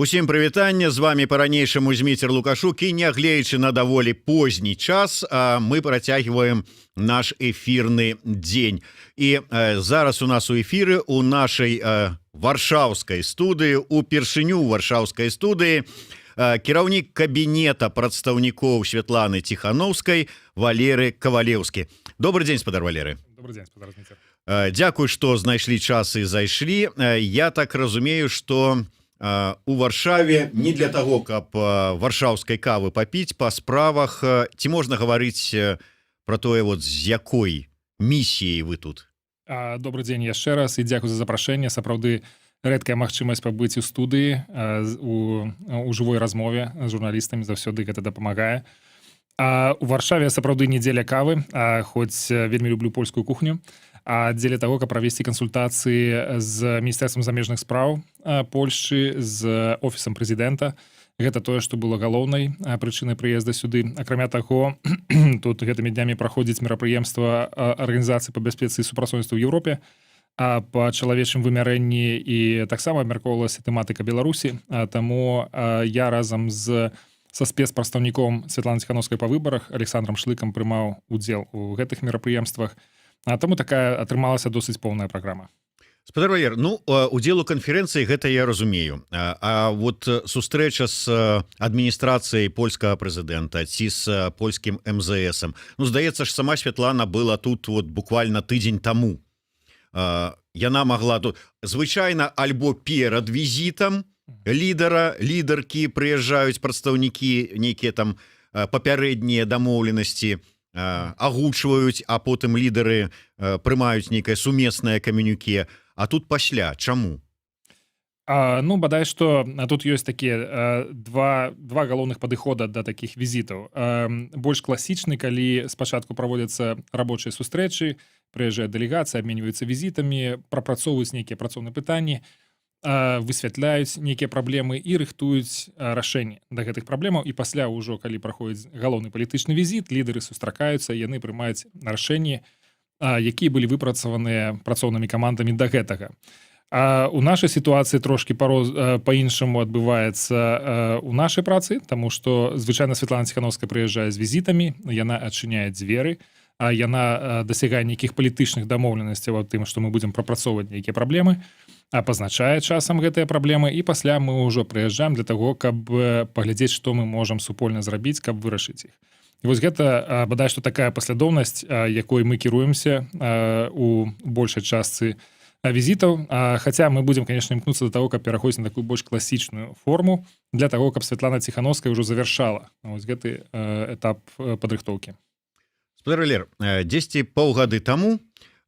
Усім прывітанне, з вами па-ранейшаму Зміцер Лукашук, і, нягледзячы на даволі позні час, мы працягваем наш эфірны дзень. І зараз у нас у эфіры, у нашай варшаўскай студыі, упершыню варшаўскай студыі, кіраўнік кабінета прадстаўнікоў Святланы Ціханоўскай Валеры Кавалеўскі. Добры дзень, спадар Валеры. Добры дзень, спадар Зміцер. Дзякуй, што знайшлі час і зайшлі. Я так разумею, што у Варшаве не для того, каб варшаўскай кавы папіць, па справах, ці можна гаварыць про тое, вот з якой місіяй вы тут? Добры дзень яшчэ раз і дзякуй за запрашэнне. Сапраўды, рэдкая магчымасць пабыць у студыі, у жывой размове з журналістамі, заўсёды гэта дапамагае. А у Варшаве сапраўды не дзеля кавы, хоць вельмі люблю польскую кухню, а дзеля таго, каб правесці кансультацыі з Міністэрствам замежных спраў Польшчы, з офісам прэзідэнта. Гэта тое, што было галоўнай прычынай прыезда сюды. Акрамя таго, тут гэтымі днямі праходзіць мерапрыемства Арганізацыі па бяспецы і супрацоўніцтва ў Еўропе па чалавечым вымярэнні, і таксама абмяркоўвалася тэматыка Беларусі. Таму я разам са спецпрадстаўніком Святланы Ціханоўскай па выбарах Александром Шлыкам прымаў удзел у гэтых мерапрыемствах. Таму такая атрымалася досыць поўная праграма. Спадар Валер, ну, удзел у канферэнцыі, гэта я разумею. А вот сустрэча с адміністрацыяй польскага прэзідэнта ці з польскім МЗСом, ну, здаецца ж, сама Святлана была тут вот буквально тыдзень таму. Яна могла тут звычайна альбо перад візітам лідара, лідаркі прыязджаюць прадстаўнікі, нейкія там папярэднія дамоўленасці агучваюць, а потым лідары прымаюць нейкае сумеснае камюніке, а тут пасля. Чаму? Ну, бадай што тут ёсць такія два галоўных падыхода да такіх візітаў. Больш класічны, калі спачатку праводзяцца рабочыя сустрэчы, прыязджае дэлегацыя, абменьваюцца візітамі, прапрацоўваюць нейкія працоўныя пытанні, высвятляюць нейкія праблемы і рыхтуюць рашэнні да гэтых праблемаў, і пасля ўжо, калі праходзіць галоўны палітычны візіт, лідары сустракаюцца, яны прымаюць рашэнні, якія былі выпрацаваныя працоўнымі камандамі да гэтага. А у нашай сітуацыі трошки па-іншаму адбываецца у нашай працы, таму што звычайна Святлана Ціханоўская прыязджае з візітамі, яна адчыняе дзверы, а яна дасягае нейкіх палітычных дамоўленасцяў аб тым, што мы будзем прапрацоўваць нейкія праблемы, а пазначае часам гэтыя праблемы, і пасля мы ўжо прыязджаем для таго, каб паглядзець, што мы можам супольна зрабіць, каб вырашыць іх. І вось гэта бадай што такая паслядоўнасць, якой мы кіруемся у большай частцы візітаў. Хаця мы будзем, конечно, імкнуцца да таго, каб пераходзіць на такую больш класічную форму, для таго, каб Святлана Ціханоўская ўжо завяршала вось гэты этап падрыхтоўкі. Спадар Валер, дзесьці паўгады таму,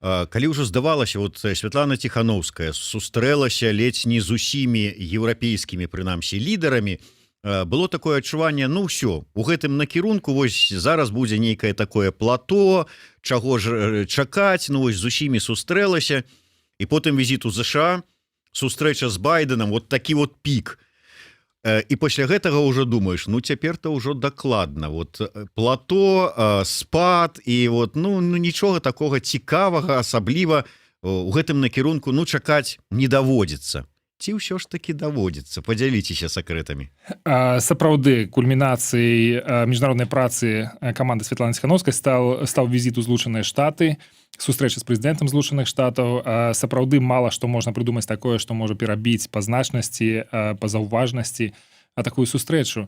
калі ўжо здавалася, вот Святлана Ціханоўская сустрэлася ледзь не з усімі еўрапейскімі, прынамсі, лідарамі, было такое адчуванне: ну ўсё, у гэтым накірунку вось зараз будзе нейкае такое плато, чаго ж чакаць, ну вось з усімі сустрэлася. І потым візіт у ЗША, сустрэча з Байденам, вот такі вот пік. І пасля гэтага ўжо думаешь: ну цяпер-то ўжо дакладна вот плато, спад, і вот ну нічога такога цікавага асабліва у гэтым накірунку, ну, чакаць не даводзіцца. Ці ўсё ж таки даводзіцца? Падзяліцеся сакрэтамі. Сапраўды, кульмінацыяй міжнароднай працы каманды Святланы Ціханоўскай стаў візіт у Злучаныя Штаты, сустрэча з прэзідэнтам Злучаных Штатаў. Сапраўды, мала што можна прыдумаць такое, што можа перабіць па значнасці, па заўважнасці такую сустрэчу.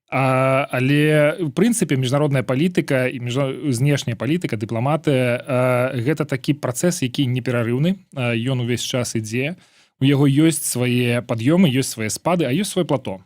Але у прынцыпе міжнародная палітыка і знешняя палітыка, дыпламатыя — гэта такі працэс, які неперарыўны, ён увесь час ідзе, у яго ёсць свае пад'ёмы, ёсць свае спады, а ёсць свое плато.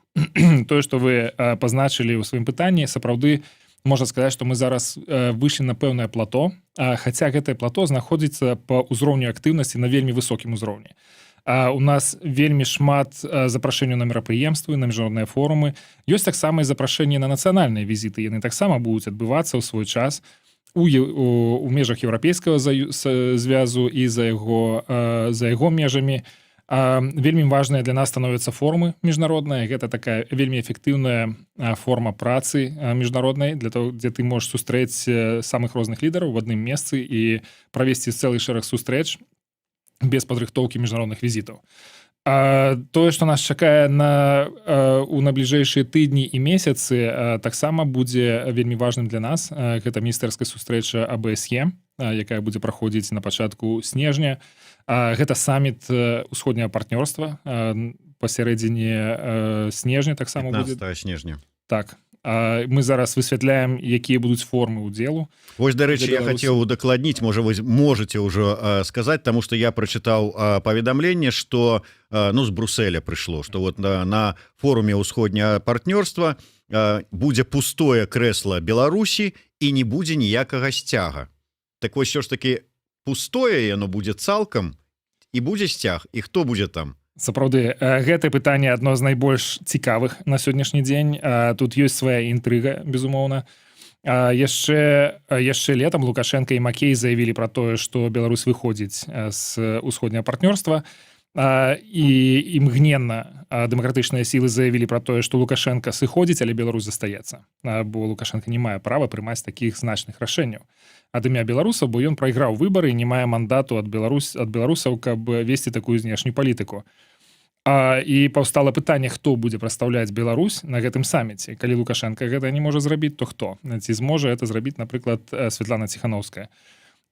Тое, што вы пазначылі ў сваім пытанні, сапраўды можна сказаць, што мы зараз выйшлі на пэўнае плато, хаця гэтае плато знаходзіцца па ўзроўню актыўнасці на вельмі высокім узроўні. У нас вельмі шмат запрашэнняў на мерапрыемствы, на міжнародныя форумы, ёсць таксама і запрашэнні на нацыянальныя візіты, яны таксама будуць адбывацца ў свой час у межах Еўрапейскага звязу і за яго межамі. Вельмі важныя для нас становятся форумы міжнародныя. Гэта такая вельмі эфектыўная форма працы міжнароднай для того, дзе ты можаш сустрэць самых розных лідараў в адным месцы і правесці цэлы шэраг сустрэч. Без падрыхтоўкі міжнародных візітаў. Тое, што нас чакае на у найбліжэйшыя тыдні і месяцы, таксама будзе вельмі важным для нас. Гэта міністэрская сустрэча АБСЕ, якая будзе праходзіць на пачатку снежня. Гэта саміт Усходняга партнёрства пасярэдзіне снежня таксама будзе, снежня. Так, мы зараз высвятляем, якія будуць формы удзелу. Вось, дарэчы, я хацеў удакладніць, можа, вы можете ўжо сказаць, таму што я прачытаў паведамленне, што, ну, з Бруселя прыйшло, што вот на форуме Усходняга партнёрства будзе пустое кресло Беларусі і не будзе ніякага сцяга. Так вось, усё ж такі пустое яно будзе цалкам і будзе сцяг, і хто будзе там? Сапраўды, гэтае пытанне адно з найбольш цікавых на сённяшні дзень. Тут ёсць свая інтрыга, безумоўна. Яшчэ летом Лукашэнка і Макей заявілі пра тое, што Беларусь выходзіць з Усходняга партнёрства, і імгненна дэмакратычныя сілы заявілі пра тое, што Лукашэнка сыходзіць, але Беларусь застаецца, бо Лукашэнка не мае права прымаць такіх значных рашэнняў ад імя беларусаў, бо ён прайграў выбары і не мае мандату ад беларусаў, каб весці такую знешнюю палітыку. І паўстала пытанне, хто будзе прадстаўляць Беларусь на гэтым саміце. Калі Лукашэнка гэта не можа зрабіць, то хто? Ці зможа это зрабіць, напрыклад, Святлана Ціханоўская?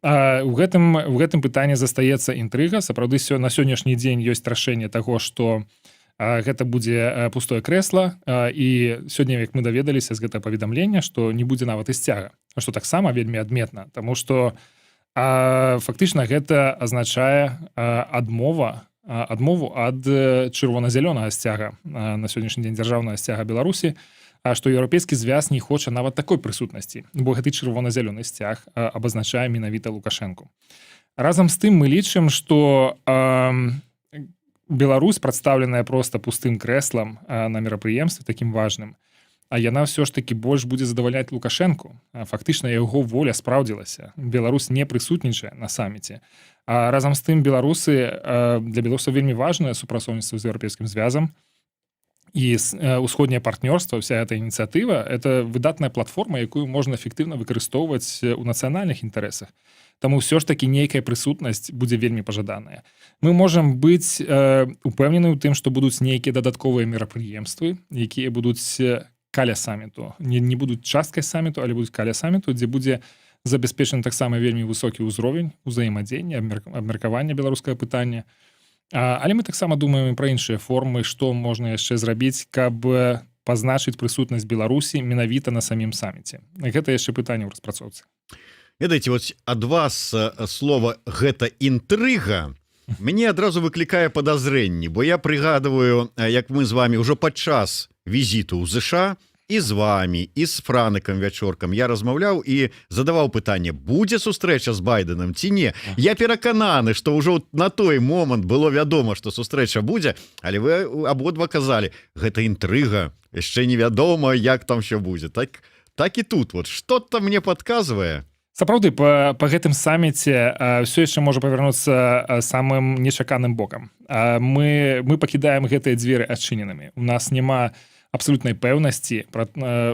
У гэтым пытанні застаецца інтрыга. Сапраўды, на сённяшні дзень ёсць рашэнне таго, што гэта будзе пустое кресло, і сёння, як мы даведаліся з гэтага паведамлення, што не будзе нават і сцяга, што таксама вельмі адметна, таму што фактычна гэта азначае адмову ад чырвона-зялёнага сцяга, на сённяшні дзень дзяржаўнага сцяга Беларусі, а што Еўрапейскі звяз не хоча нават такой прысутнасці, бо гэты чырвона-зялёны сцяг абазначае менавіта Лукашэнку. Разам з тым мы лічым, што Беларусь, прадстаўленая просто пустым крэслам на мерапрыемстве такім важным, а яна ўсё ж таки больш будзе задавальняць Лукашэнку. Фактычна яго воля спраўдзілася: Беларусь не прысутнічае на саміце. А разам з тым беларусы для беларусаў вельмі важное супрацоўніцтва з Еўрапейскім звязам і Усходняе партнёрства. Вся эта ініцыятыва — это выдатная платформа, якую можна эфектыўна выкарыстоўваць у нацыянальных інтарэсах. Таму ўсё ж таки нейкая прысутнасць будзе вельмі пажаданая. Мы можам быць упэўнены ў тым, што будуць нейкія дадатковыя мерапрыемствы, якія будуць каля саміту, не будуць часткай саміту, але будуць каля саміту, дзе будзе забяспечаны таксама вельмі высокі ўзровень узаемадзеяння, абмеркавання беларускага пытання. Але мы таксама думаем пра іншыя формы, што можна яшчэ зрабіць, каб пазначыць прысутнасць Беларусі менавіта на самім саміце. Гэта яшчэ пытанне ў распрацоўцы. Ведаеце, вот ад вас слова «гэта інтрыга» мяне адразу выклікае падазрэнні, бо я прыгадываю, як мы з вами ўжо падчас візіту ў ЗША і з вами, і з Франакам Вячоркам я размаўляў і задаваў пытанне, будзе сустрэча з Байденам ці не. Я перакананы, што ўжо на той момант было вядома, што сустрэча будзе, але вы абодва казалі: «Гэта інтрыга, яшчэ невядома, як там що будзе». Так і тут вот что-то мне падказвае. Сапраўды, па гэтым саміце ўсё яшчэ можа павярнуцца самым нечаканым бокам. Мы пакідаем гэтыя дзверы адчыненымі. У нас няма абсалютнай пэўнасці пра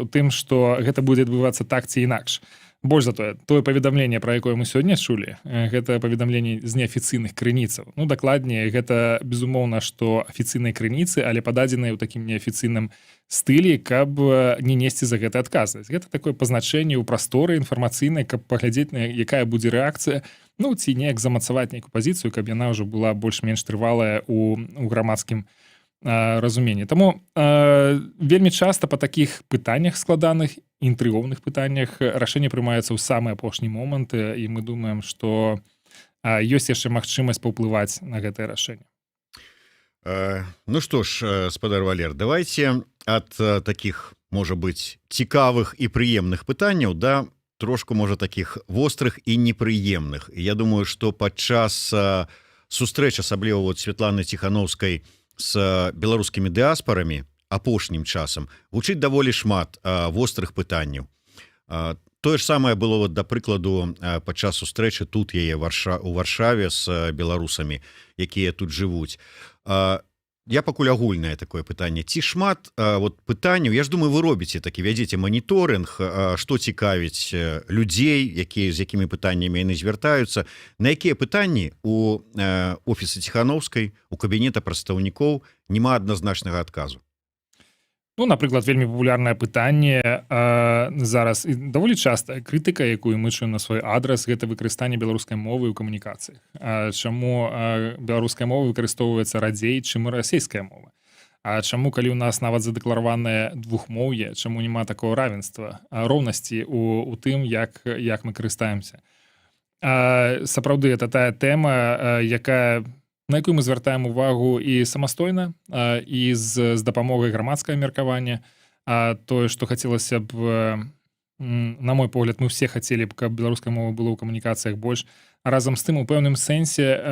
тым, што гэта будзе адбывацца так ці інакш. Больш за тое, тое паведамленне, пра якое мы сёння чулі, гэта паведамленне з неафіцыйных крыніцаў. Ну, дакладней, гэта, безумоўна, што афіцыйнай крыніцы, але пададзеныя ў такім неафіцыйным стылі, каб не несці за гэта адказнасць. Гэта такое пазначэнне ў прасторы інфармацыйнай, каб паглядзець, на якая будзе рэакцыя, ну ці неяк замацаваць нейкую пазіцыю, каб яна ўжо была больш-менш трывалая у грамадскім разуменні. Таму вельмі часта па такіх пытаннях, складаных, інтрыгоўных пытаннях, рашэнне прымаецца ў самы апошні момант, і мы думаем, што ёсць яшчэ магчымасць паўплываць на гэтае рашэнне. Ну што ж, спадар Валер, давайте ад таких, можа быць, цікавых і прыемных пытанняў да трошку, можа, таких вострых і непрыемных. Я думаю, што падчас сустрэч, асабліва вот Святланы Ціханоўскай с беларускімі дыаспорамі, апошнім часам гучыць даволі шмат вострых пытанняў. Тое ж самае было вот, да прыкладу, падчас сустрэчы тут яе у Варшаве с беларусамі, якія тут жывуць. Я пакуль агульнае такое пытанне: ці шмат вот пытанняў? Я ж думаю, вы робіце такі, вядзеце маніторынг, что цікавіць людзей, якія, з якімі пытаннямі яны звяртаюцца, на якія пытанні у офіса Ціхановскай, у кабінета прадстаўнікоў няма адназначнага адказу? Ну, напрыклад, вельмі папулярнае пытанне зараз і даволі частая крытыка, якую мы чуем на свой адрас, гэта выкарыстанне беларускай мовы ў камунікацыях. Чаму беларуская мова выкарыстоўваецца радзей, чым расійская мова? А чаму, калі ў нас нават задэклараванае двухмоўе, чаму няма такого равенства, роўнасці у тым, як мы карыстаемся? Сапраўды, это тая тэма, якая на якую мы звяртаем увагу і самастойна, і з дапамогай грамадскага меркавання. Тое, што хацелася б, на мой погляд, мы все хацелі б, каб беларуская мова была ў камунікацыях больш. Разам з тым, у пэўным сэнсе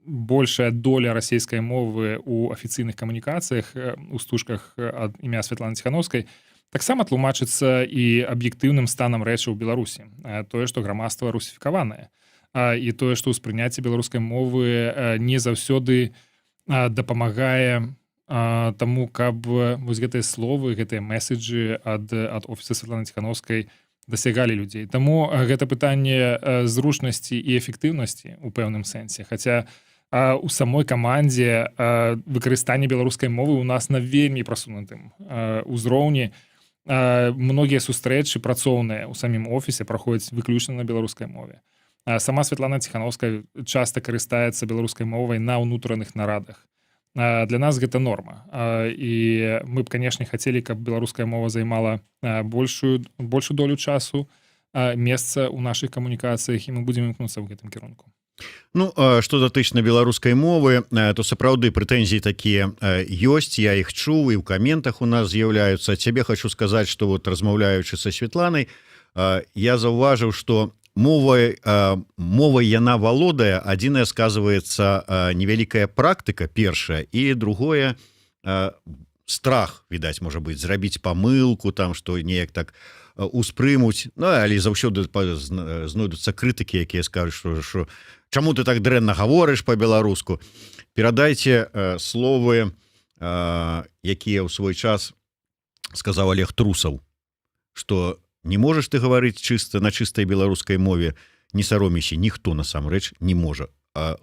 большая доля расійскай мовы у афіцыйных камунікацыях, у стужках ад імя Святланы Ціхановскай таксама тлумачыцца і аб'ектыўным станам рэчаў у Беларусі, тое, што грамадства русіфікаванае, і тое, што ўспрыняцце беларускай мовы не заўсёды дапамагае таму, каб вось гэтыя словы, гэтыя месседжы ад офіса Святланы Ціхановскай дасягалі людзей. Таму гэта пытанне зручнасці і эфектыўнасці у пэўным сэнсе, хаця у самой камандзе выкарыстанне беларускай мовы у нас на вельмі прасунутым узроўні. Многія сустрэчы працоўныя ў самім офісе праходзяць выключна на беларускай мове. Сама Святлана Ціхановская часта карыстаецца беларускай мовай на ўнутраных нарадах. Для нас гэта норма, і мы б, канешне, хацелі, каб беларуская мова займала большую долю часу, месца ў нашых камунікацыях, і мы будзем імкнуцца ў гэтым кірунку. Ну, что датычна беларускай мовы, то сапраўды прэтэнзіі такія ёсць, я іх чуў, і ў каментах у нас з'яўляюцца. Цябе хочу сказаць, что вот, размаўляючы са Светланай, я заўважыў, что мовай яна валодае, адзіная сказываецца невялікая практыка, першая, і другое, страх, відаць, можа быть, зрабіць памылку там, что неяк так успрымуць. Ну, але заўсёды знойдуцца крытыкі, якія скажуць, что чаму ты так дрэнна гаворыш по-беларуску. Перадайце словы, якія ў свой час сказаў Олег Трусаў, что не можаш ты гаварыць чыста, на чыстай беларускай мове, не саромейся, ніхто насамрэч не можа,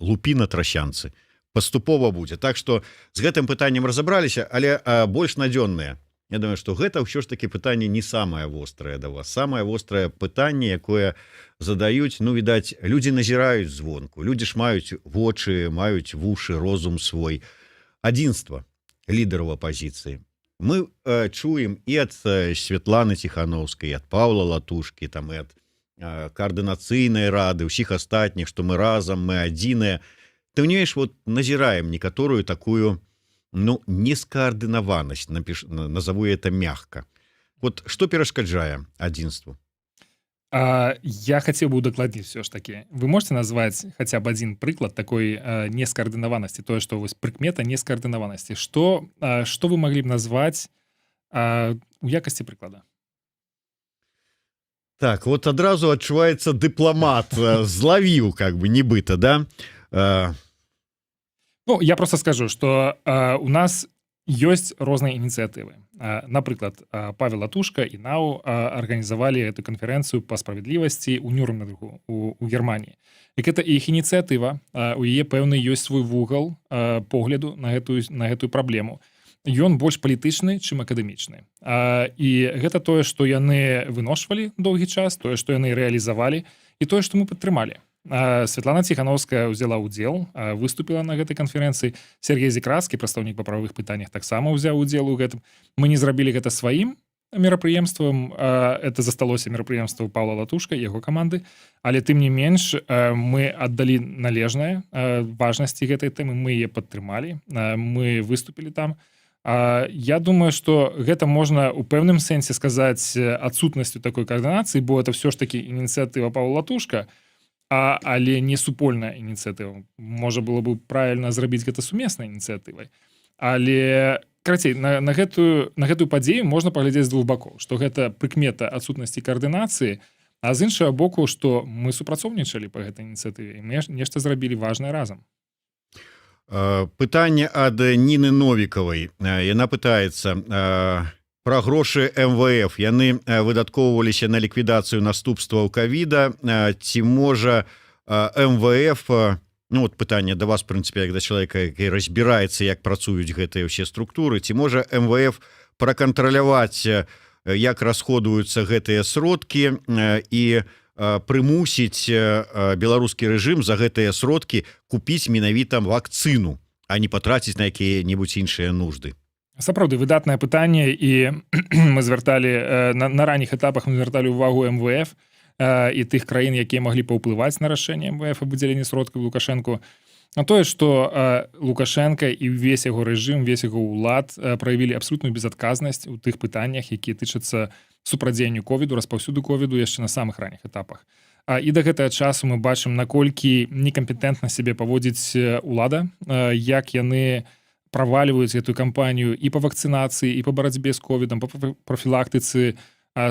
лупі на трасянцы, паступова будзе. Так что з гэтым пытаннем разабраліся, але больш надзённыя. Я думаю, что гэта ўсё ж таки пытанне не самае вострае да вас. Самае вострае пытанне, якое задаюць, ну, відаць, людзі назіраюць звонку, людзі ж маюць вочы, маюць вушы, розум свой: адзінства лідараў апозіцыі. Мы чуем і ад Светланы Ціхановскай, ад Павла Латушкі там, і ад каардынацыйнай рады, усіх астатніх, что мы разам, мы адзіныя. Ты умеешь, вот назіраем некаторую такую, ну, нескаардынаванасць, назову это мягко. Вот что перашкаджае адзінству? Я хацеў бы удакладніць все ж таки: вы можете назваць хотя бы один прыклад такой нескаардынаванасці, тое, что вось прыкмета нескаардынаванасці, что вы могли б назваць у якасці прыклада? Так, вот адразу адчуваецца дыпламат, злавіў, как бы, нібыта, да. Ну, я просто скажу, что у нас ёсць розныя ініцыятывы. Напрыклад, Павел Латушка і НАУ арганізавалі эту канферэнцыю па справядлівасці ў Нюрнбергу, у Германіі. Як это іх ініцыятыва, у яе пэўны ёсць свой вугал погляду на гэтую праблему. Ён больш палітычны, чым акадэмічны. І гэта тое, што яны выношвалі доўгі час, тое, што яны рэалізавалі, і тое, што мы падтрымалі. Светлана Ціхановская ўзяла ўдзел, выступила на гэтай канферэнцыі. Сергей Зікрацкі, прадстаўнік па прававых пытаннях, таксама ўзяў удзел у гэтым. Мы не зрабілі гэта сваім мерапрыемствам, это засталося мерапрыемства Павла Латушка, яго каманды, але тым не менш мы аддалі належнае важнасці гэтай тэмы, мы яе падтрымалі, мы выступілі там. Я думаю, что гэта можна у пэўным сэнсе сказаць адсутнасцю такой каардынацыі, бо это все ж таки ініцыятыва Павла Латушка, але не супольная ініцыятыва. Можа, было бы правильно зрабіць гэта сумеснай ініцыятывай. Але, карацей, на гэтую падзею можна паглядзець з двух бакоў: что гэта прыкмета адсутнасці каардынацыі, а з іншага боку, что мы супрацоўнічалі по гэтай ініцыятыве, мы нешта зрабілі важное разам. Пытанне ад Ніны Новікавай. Яна пытаецца про грошы МВФ. Яны выдаткоўваліся на ліквідацыю наступстваў кавіда. Ці можа МВФ, ну вот пытанне до вас, прынцыпе, як да чалавека, які разбіраецца, як працуюць гэтыя ўсе структуры, ці можа МВФ пракантраляваць, як расходуюцца гэтыя сродкі, і прымусіць беларускі рэжым за гэтыя сродкі купіць менавіта вакцыну, а не патраціць на якія-небудзь іншыя нужды? Сапраўды, выдатнае пытанне, і мы звярталі на ранніх этапах, мы звярталі увагу МВФ і тых краін, якія маглі паўплываць на рашэнне МВФ аб выдзяленні сродкаў Лукашэнку, на тое, што Лукашэнка і ўвесь яго рэжым, весь яго ўлад праявілі абсолютную безадказнасць у тых пытаннях, якія тычацца супрацьдзеянню ковіду, распаўсюду ковіду яшчэ на самых ранніх этапах. І да гэтага часу мы бачым, наколькі некампетэнтна сябе паводзіць улада, як яны правальваюць гэтую кампанію і па вакцынацыі, і па барацьбе з ковідам, па прафілактыцы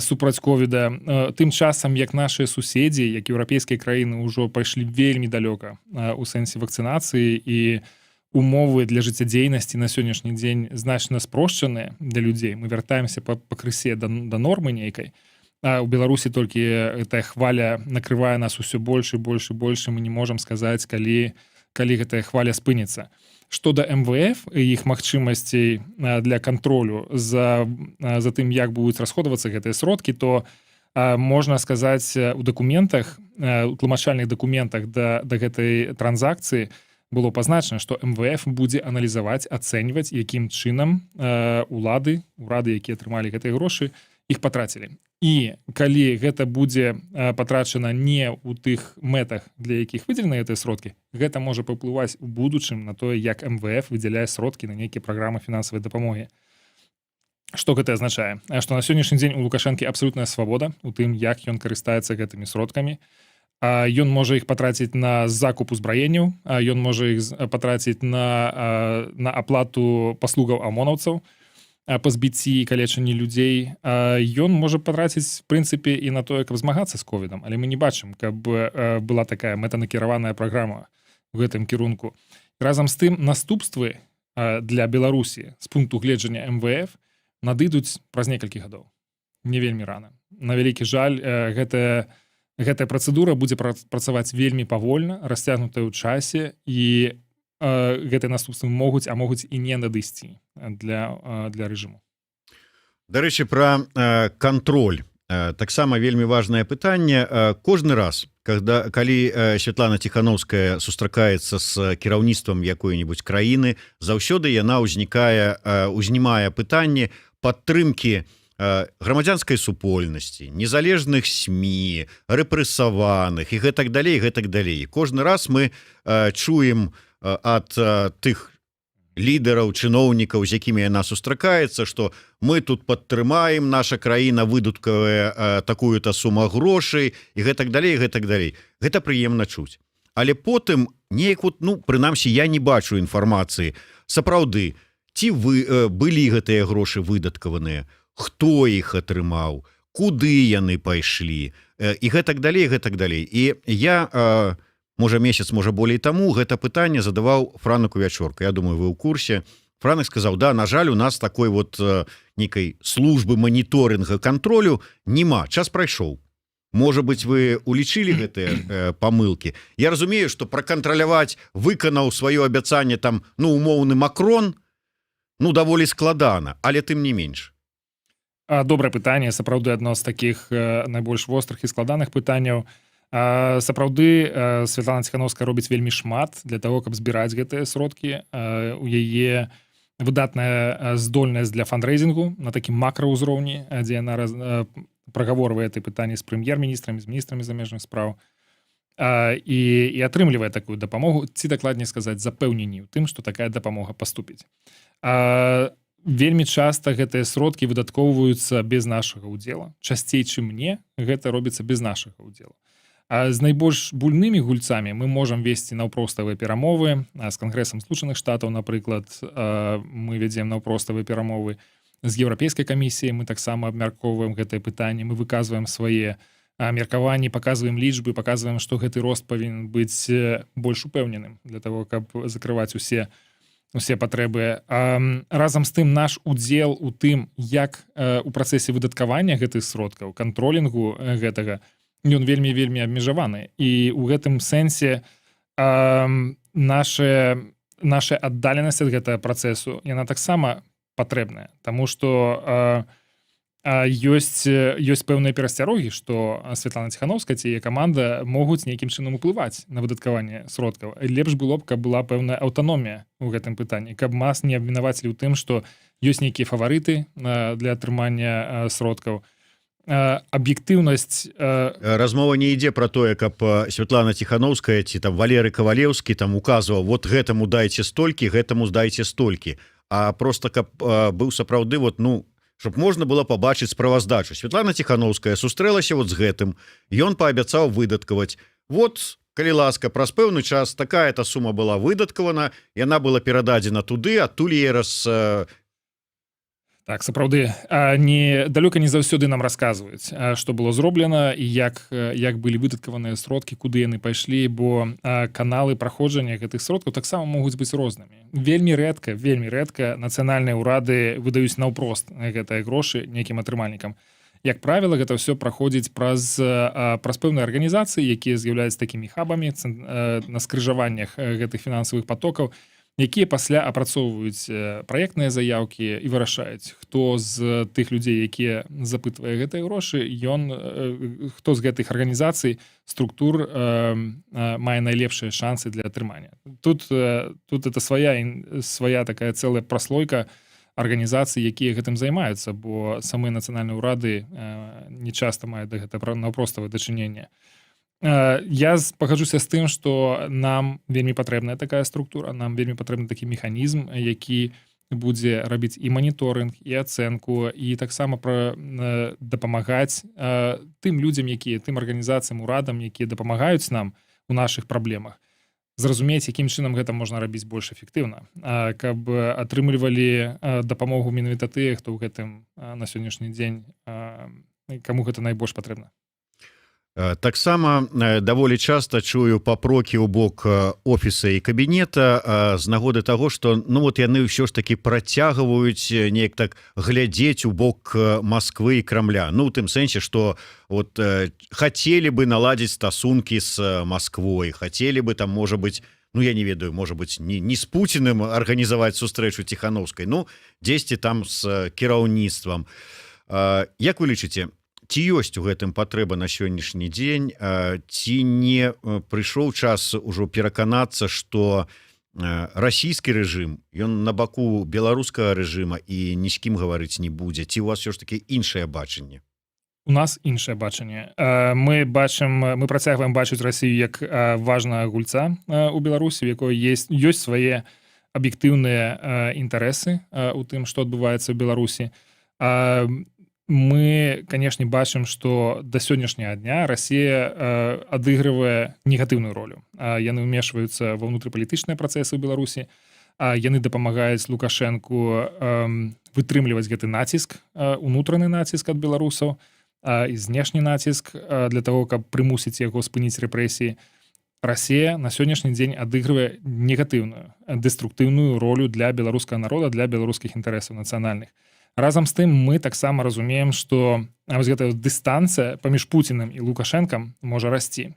супраць ковіда, тым часам як нашыя суседзі, як еўрапейскія краіны, ўжо пайшлі вельмі далёка у сэнсе вакцынацыі, і умовы для жыццядзейнасці на сённяшні дзень значна спрошчаныя для людзей. Мы вяртаемся пакрысе да нормы нейкай. У Беларусі толькі гэтая хваля накрывае нас усё больш і больш і больш. Мы не можам сказаць, калі гэтая хваля спыніцца. Што да МВФ і іх магчымасцей для кантролю за тым, як будуць расходавацца гэтыя сродкі, то можна сказаць, у дакументах, у тлумачальных дакументах да гэтай транзакцыі было пазначана, што МВФ будзе аналізаваць, ацэньваць, якім чынам улады, урады, якія атрымалі гэтыя грошы, іх патрацілі. І калі гэта будзе патрачана не ў тых мэтах, для якіх выдзелены гэтыя сродкі, гэта можа паўплываць у будучым на тое, як МВФ выдзяляе сродкі на нейкія праграмы фінансавай дапамогі. Што гэта азначае? Што на сённяшні дзень у Лукашэнкі абсалютная свабода у тым, як ён карыстаецца гэтымі сродкамі. Ён можа іх патраціць на закуп узбраенняў, ён можа іх патраціць на аплату паслугаў амонаўцаў па збіцці і калечанні людзей. Ён можа патраціць, в прынцыпе, і на тое, каб змагацца з ковідам, але мы не бачым, каб была такая мэтанакіраваная праграма в гэтым кірунку. Разам з тым, наступствы для Беларусі з пункту гледжання МВФ надыдуць праз некалькі гадоў, не вельмі рана. На вялікі жаль, гэтая працэдура будзе працаваць вельмі павольна, расцягнутая ў часе, і гэтыя наступствы могуць, а могуць і не надысці для рэжыму. Дарэчы, про кантроль таксама вельмі важное пытанне. Кожны раз, когда калі Святлана Ціханоўская сустракаецца с кіраўніцтвам якой-нибудь краіны, заўсёды яна узнімае пытанне падтрымки грамадзянскай супольнасці, незалежных СМІ, рэпрэсаваных і гэтак далей, гэтак далей. Кожны раз мы чуем ад тых лідараў, чыноўнікаў, з якімі яна сустракаецца, что мы тут падтрымаем, наша краіна выдаткавая такую-то сума грошай і гэтак далей, гэтак далей. Гэта прыемна чуць, але потым неяк вот, ну, прынамсі, я не бачу інфармацыі, сапраўды ці вы былі гэтыя грошы выдаткаваныя, хто іх атрымаў, куды яны пайшлі і гэтак далей, гэтак далей. І я, можа, месяц, можа, болей таму гэта пытанне задаваў Франаку Вячорку. Я думаю, вы ў курсе. Франак сказаў: «Да, на жаль, у нас такой вот нейкай службы маніторынга, кантролю няма». Час прайшоў. Можа быць, вы улічылі гэтыя памылки? Я разумею, что пракантраляваць, выканаў сваё абяцанне там, ну, умоўны Макрон, ну, даволі складана, але тым не менш. Добрае пытанне, сапраўды адно з такіх найбольш вострых і складаных пытанняў. Сапраўды, Святлана Ціханоўская робіць вельмі шмат для того, каб збіраць гэтыя сродкі. У яе выдатная здольнасць для фандрейзінгу на такім макраўзроўні, дзе яна прагаворвае этой пытанні з прэм'ер-міністрамі, з міністрамі замежных спраў і атрымлівае такую дапамогу, ці, дакладней сказаць, запэўненні ў тым, што такая дапамога паступіць. Вельмі часта гэтыя сродкі выдаткоўваюцца без нашага ўдзела. Часцей, чым не, гэта робіцца без нашага ўдзела. А з найбольш буйнымі гульцамі мы можам весці наўпроставыя перамовы. З Кангрэсам Злучаных Штатаў, напрыклад, мы вядзем наўпроставыя перамовы. З Еўрапейскай камісіяй мы таксама абмяркоўваем гэтае пытанне, мы выказваем свае меркаванні, паказваем лічбы, паказваем, што гэты рост павінен быць больш упэўненым для того, каб закрываць усе патрэбы. Разам з тым, наш удзел у тым, як у працэсе выдаткавання гэтых сродкаў, кантролінгу гэтага, ён вельмі, вельмі абмежаваны. І у гэтым сэнсе наша аддаленасць ад гэтага працэсу, яна таксама патрэбная. Таму што ёсць пэўныя перасцярогі, што Святлана Ціхановская ці яе каманда могуць нейкім чынам уплываць на выдаткаванне сродкаў. Лепш было б, каб была пэўная аўтаномія ў гэтым пытанні, каб нас не абвінавацілі ў тым, што ёсць нейкія фаварыты для атрымання сродкаў. Аб'ектыўнасць Размова не ідзе про тое, каб Святлана Ціхановская ці там Валеры Кавалеўскі там указваў: вот гэтаму дайце столькі, гэтаму здайце столькі, а просто каб быў сапраўды вот, ну, чтоб можна было пабачыць справаздачу: Святлана Ціхановская сустрэлася вот з гэтым, ён паабяцаў выдаткаваць, вот, калі ласка, праз пэўны час такая-то сума была выдаткавана, яна была перададзена туды, адтуль яе раз Так, сапраўды, не далёка не заўсёды нам расказваюць, што было зроблена і як былі выдаткаваныя сродкі, куды яны пайшлі, бо каналы праходжання гэтых сродкаў таксама могуць быць рознымі. Вельмі рэдка, вельмі рэдка нацыянальныя ўрады выдаюць наўпрост гэтыя грошы нейкім атрымальнікам. Як правіла, гэта ўсё праходзіць праз пэўныя арганізацыі, якія з'яўляюцца такімі хабамі на скрыжаваннях гэтых фінансавых потокаў, якія пасля апрацоўваюць праектныя заяўкі і вырашаюць, хто з тых людзей, якія запытвае гэтыя грошы, ён хто з гэтых арганізацый, структур мае найлепшыя шансы для атрымання. Тут это свая такая цэлая праслойка арганізацый, якія гэтым займаюцца, бо самыя нацыянальныя ўрады не часта маюць да гэта наўпроставае дачыненне. Я пагаджуся з тым, што нам вельмі патрэбная такая структура, нам вельмі патрэбны такі механізм, які будзе рабіць і маніторынг, і ацэнку, і таксама пра дапамагаць тым людзям, якія, тым арганізацыям, урадам, якія дапамагаюць нам у нашых праблемах, зразумець, якім чынам гэта можна рабіць больш эфектыўна, каб атрымлівалі дапамогу менавіта тыя, хто ў гэтым на сённяшні дзень, каму гэта найбольш патрэбна. Таксама даволі часта чую папрокі ў бок офіса і кабінета з нагоды таго, что, ну вот, яны ўсё ж таки працягваюць неяк так глядзець у бок Москвы і Крамля. Ну, у тым сэнсе, что вот хацелі бы наладзіць стасункі с Москвой, хацелі бы там, можа быть, ну, я не ведаю, может быть, не с Путиным арганізаваць сустрэчу Ціхановскай, ну, дзесьці там с кіраўніцтвам. Як вы лічыце, ці ёсць у гэтым патрэба на сённяшні дзень, ці не прыйшоў час ужо пераканацца, что расійскі рэжым, ён на баку беларускага рэжыма і ні з кім гаварыць не будзе? Ці у вас все ж таки іншае бачанне? У нас іншае бачанне. Мы бачым, мы працягваем бачыць Расію як важнага гульца у Беларусі, у якой ёсць свае аб'ектыўныя інтарэсы у тым, што адбываецца ў Беларусі. Мы, канешне, бачым, што да сённяшняга дня Расія адыгрывае негатыўную ролю. Яны ўмешваюцца ва ўнутрыпалітычныя працэсы ў Беларусі, яны дапамагаюць Лукашэнку вытрымліваць гэты націск, унутраны націск ад беларусаў і знешні націск для того, каб прымусіць яго спыніць рэпрэсіі. Расія на сённяшні дзень адыгрывае негатыўную, дэструктыўную ролю для беларускага народа, для беларускіх інтарэсаў нацыянальных. Разам з тым, мы таксама разумеем, што вось гэтая дыстанцыя паміж Пуціным і Лукашэнкам можа расці.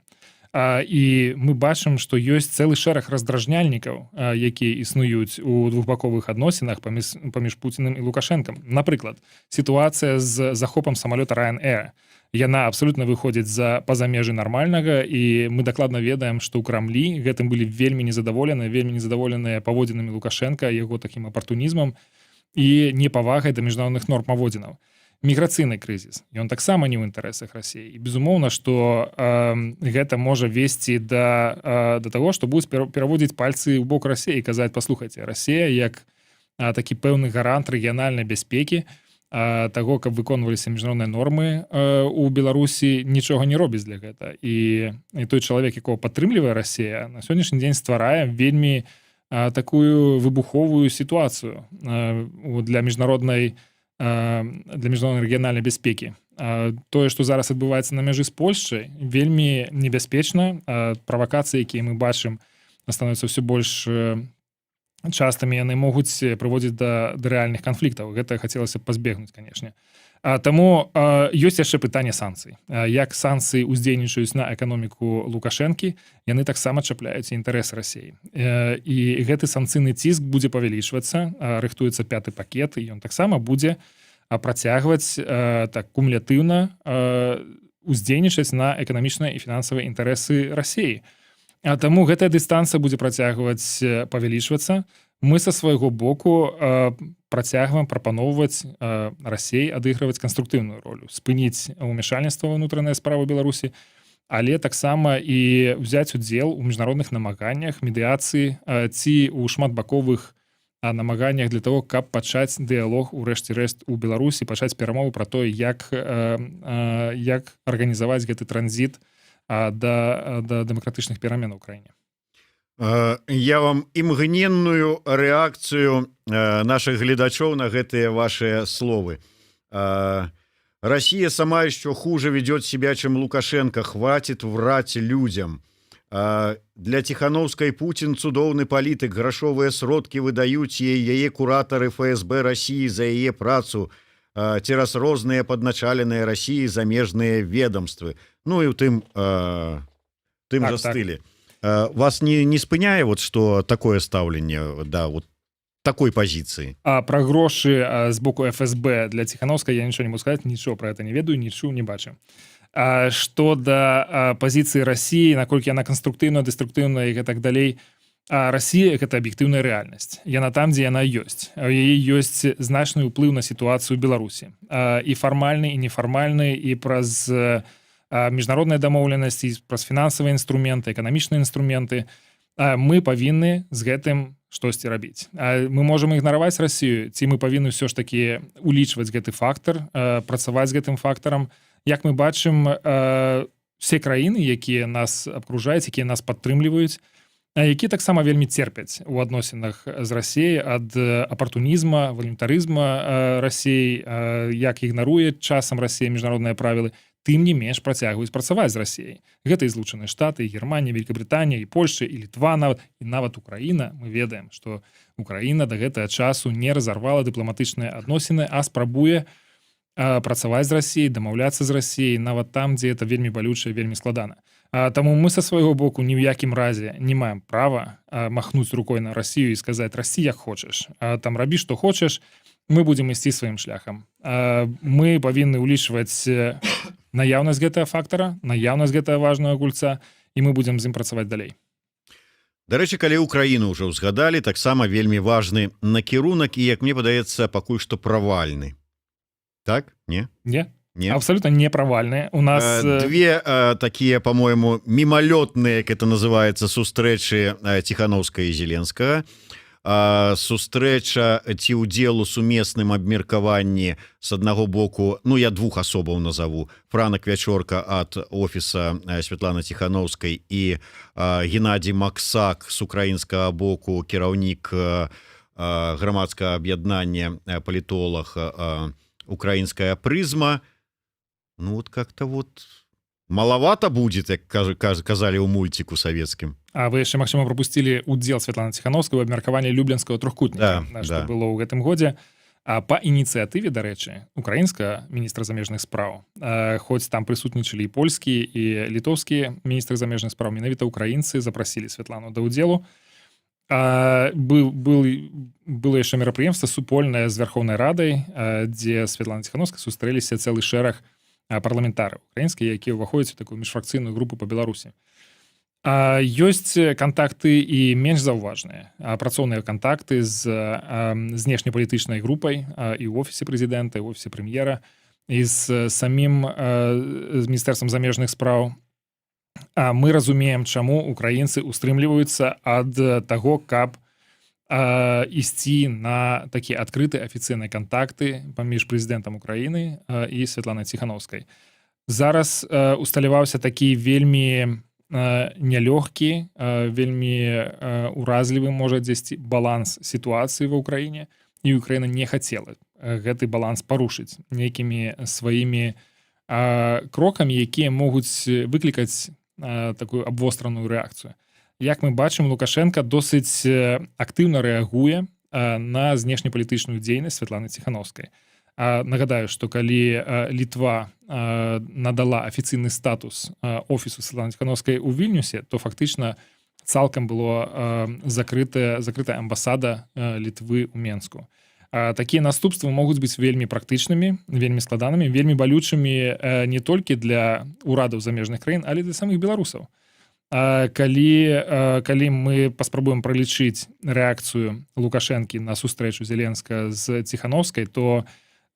І мы бачым, што ёсць цэлы шэраг раздражняльнікаў, якія існуюць у двухбаковых адносінах паміж Пуціным і Лукашэнкам. Напрыклад, сітуацыя з захопам самалёта Ryanair. Яна абсалютна выходзіць за па-за межы нармальнага, і мы дакладна ведаем, што ў Крамлі гэтым былі вельмі незадаволены, вельмі незадаволеныя паводзінамі Лукашэнка, яго такім апартунізмам і непавагай да міжнародных норм паводзінаў. Міграцыйны крызіс, ён таксама не ў інтарэсах Расіі, і безумоўна, што гэта можа весці да таго, што будуць пераводзіць пальцы ў бок Расіі і казаць: «Паслухайце, Расія як такі пэўны гарант рэгіянальнай бяспекі, таго, каб выконваліся міжнародныя нормы у Беларусі, нічога не робіць для гэта». І той чалавек, якого падтрымлівае Расія, на сённяшні дзень стварае вельмі такую выбуховую сітуацыю для міжнароднай рэгіянальнай бяспекі. Тое, што зараз адбываецца на мяжы з Польшчай, вельмі небяспечна. Правакацыі, якія мы бачым, становяцца ўсё больш частымі, яны могуць прыводзіць да рэальных канфліктаў. Гэта хацелася б пазбегнуць, канешне. Таму ёсць яшчэ пытанне санкцый, як санкцыі уздзейнічаюць на эканоміку Лукашэнкі. Яны таксама чапляюць інтарэс Расеі, і гэты санкцыйны ціск будзе павялічвацца. Рыхтуецца пяты пакет, і ён таксама будзе працягваць так кумулятыўна уздзейнічаць на эканамічныя і фінансавыя інтарэсы Расеі. А таму гэтая дыстанцыя будзе працягваць павялічвацца. Мы са свайго боку працягваем прапаноўваць Расеі адыгрываць канструктыўную ролю, спыніць умяшальніцтва ва ўнутраныя справы Беларусі, але таксама і ўзяць удзел у міжнародных намаганнях медыяцыі ці ў шматбаковых намаганнях для того, каб пачаць дыялог у рэшце рэшт у Беларусі, пачаць перамову пра тое, як арганізаваць гэты транзіт да дэмакратычных перамен у краіне. Я вам імгненную рэакцыю наших гледачоў на гэтыя ваши словы. «Россия сама еще хуже ведет себя, чем Лукашенко. Хватит врать людям. Для Тихановской Путин цудоўны палітык. Грашовыя сродкі выдаюць ей яе куратары ФСБ России за яе працу цераз розныя падначаленыя России замежныя ведомствы». Ну і у тым жа стылі. Вас не спыняе вот что такое стаўленне, да, вот такой позиции? А про грошы з боку ФСБ для Ціхановскай я ничего не могу сказать, ничего про это не ведаю, не чуў, не бачыў. Что да пазіцыі России, наколькі яна канструктыўна, дэструктыўная і так далей, Россия — гэта аб'ектыўная рэальнасць. Яна там, дзе яна ёсць. У яе ёсць значны ўплыў на сітуацыю Беларусі, і фармальны, і нефармальны, і праз міжнародныя дамоўленасці, праз фінансавыя інструменты, эканамічныя інструменты. Мы павінны з гэтым штосьці рабіць. Мы можам ігнараваць Россию ці мы павінны ўсё ж такі улічваць гэты фактор, працаваць з гэтым фактарам? Як мы бачым, все краіны, якія нас абкружаюць, якія нас падтрымліваюць, які таксама вельмі церпяць у адносінах з Расіяй ад апартунізма, валюнтарызма Расіі, як ігнаруе часам Расія міжнародныя правілы, тым не менш працягваюць працаваць з Расіяй. Гэта і Злучаныя Штаты, і Германія, Великабрытанія, і Польша, і Літва нават, і нават Украіна. Мы ведаем, что Украіна да гэтага часу не разарвала дыпламатычныя адносіны, а спрабуе працаваць з Расіяй, дамаўляцца з Расіяй нават там, дзе это вельмі балюча, вельмі складана. Таму мы са свайго боку ні ў якім разе не маем права махнуць рукой на Россию і сказаць: «Расці як хочаш, там рабі што хочаш, мы будзем ісці сваім шляхам». Мы павінны ўлічваць наяўнасць гэтага фактара, наяўнасць гэтага важного гульца, і мы будзем з ім працаваць далей. Дарэчы, калі Украіну ўжо ўзгадалі, таксама вельмі важны накірунак і, як мне падаецца, пакуль што правальны. Так, не? Не. Не? Абсолютно не правальные у нас. Две такие, по-моему, мимолетные, как это называется, сустрэчы Тихановская и Зеленскага, сустрэча ці удзел у сумесным абмеркаванні с аднаго боку, ну, я двух асобаў назову: Франак Вячорка от офіса Светланы Тихановской і Геннадий Максак с украінскага боку, кіраўнік грамадскага аб'яднання, палітолог «Украінская прызма». Ну вот как-то вот маловато будет, як казалі ў мульціку савецкім. А вы яшчэ, магчыма, пропусцілі удзел Светланы Ціхановскай у абмеркаванні Люблінскага трохкутніка, Да, што да. было ў гэтым годзе, а па ініцыятыве, дарэчы, украінскага міністра замежных спраў. Хоць там прысутнічалі і польскія, і літоўскія міністры замежных спраў, менавіта украінцы запрасілі Светлану да ўдзелу. Был был было яшчэ мерапрыемства супольнае з Вярхоўнай Радай, дзе Светлана Ціхановска сустрэліся цэлы шэраг парламентараў украінскія, якія ўваходзяць у такую міжфракцыйную групу по Беларусі. Ёсць кантакты і менш заўважныя, працоўныя кантакты з знешнепалітычнай групай і ў офісе прэзідэнта, і ў офісе прэм'ера, і з самім з міністэрствам замежных спраў. А мы разумеем, чаму украінцы устрымліваюцца ад таго, каб ісці на такія адкрытыя афіцыйныя кантакты паміж прэзідэнтам Украіны і Светланай Ціхановскай. Зараз усталяваўся такі вельмі нялёгкі, вельмі уразлівы, можа, дзесьці баланс сітуацыі ва Ўкраіне, і Украіна не хацела гэты баланс парушыць нейкімі сваімі Крокамі, якія могуць выклікаць такую абвостраную рэакцыю. Як мы бачым, Лукашэнка досыць актыўна рэагуе на знешнепалітычную дзейнасць Святланы Ціхановскай. Нагадаю, што калі Літва надала афіцыйны статус офісу Святланы Ціхановскай у Вільнюсе, то фактычна цалкам было закрытая амбасада Літвы ў Менску. Такія наступствы могуць быць вельмі практычнымі, вельмі складанымі, вельмі балючымі не толькі для урадаў замежных краін, але для самых беларусаў. Калі мы паспрабуем пралічыць рэакцыю Лукашэнкі на сустрэчу Зеленскага з Ціхановскай, то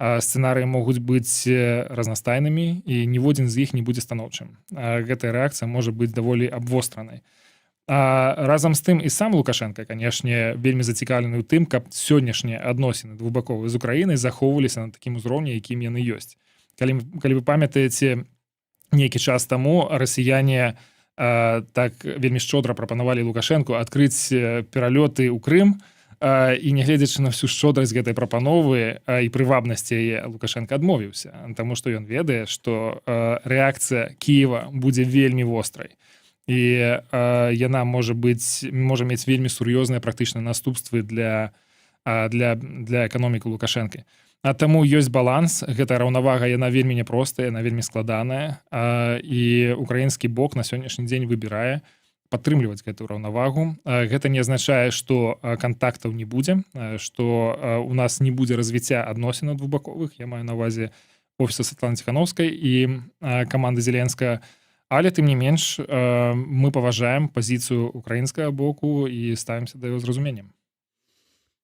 сцэнарыі могуць быць разнастайнымі, і ніводзін з іх не будзе станоўчым. Гэтая рэакцыя можа быць даволі абвостранай. А разам з тым і сам Лукашэнка, канешне, вельмі зацікаўлены ў тым, каб сённяшнія адносіны двухбаковыя з Украінай захоўваліся на такім узроўні, якім яны ёсць. Калі вы памятаеце, нейкі час таму расіяне так вельмі шчодра прапанавалі Лукашэнку адкрыць пералёты ў Крым, і, нягледзячы на всю шчодрасць гэтай прапановы і прывабнасці яе, Лукашэнка адмовіўся, таму што ён ведае, што рэакцыя Кіева будзе вельмі вострай і яна можа мець вельмі сур'ёзныя практычныя наступствы для эканомікі Лукашэнкі. А таму ёсць баланс, гэта раўнавага, яна вельмі няпростая, яна вельмі складаная, і украінскі бок на сённяшні дзень выбірае падтрымліваць гэтую раўнавагу. Гэта не азначае, што кантактаў не будзе, што у нас не будзе развіцця адносінаў двухбаковых, я маю на увазе офіса Святланы Ціхановскай і каманды Зеленскага, але тым не менш мы паважаем пазіцыю украінскага боку і ставімся да яго з разуменнем.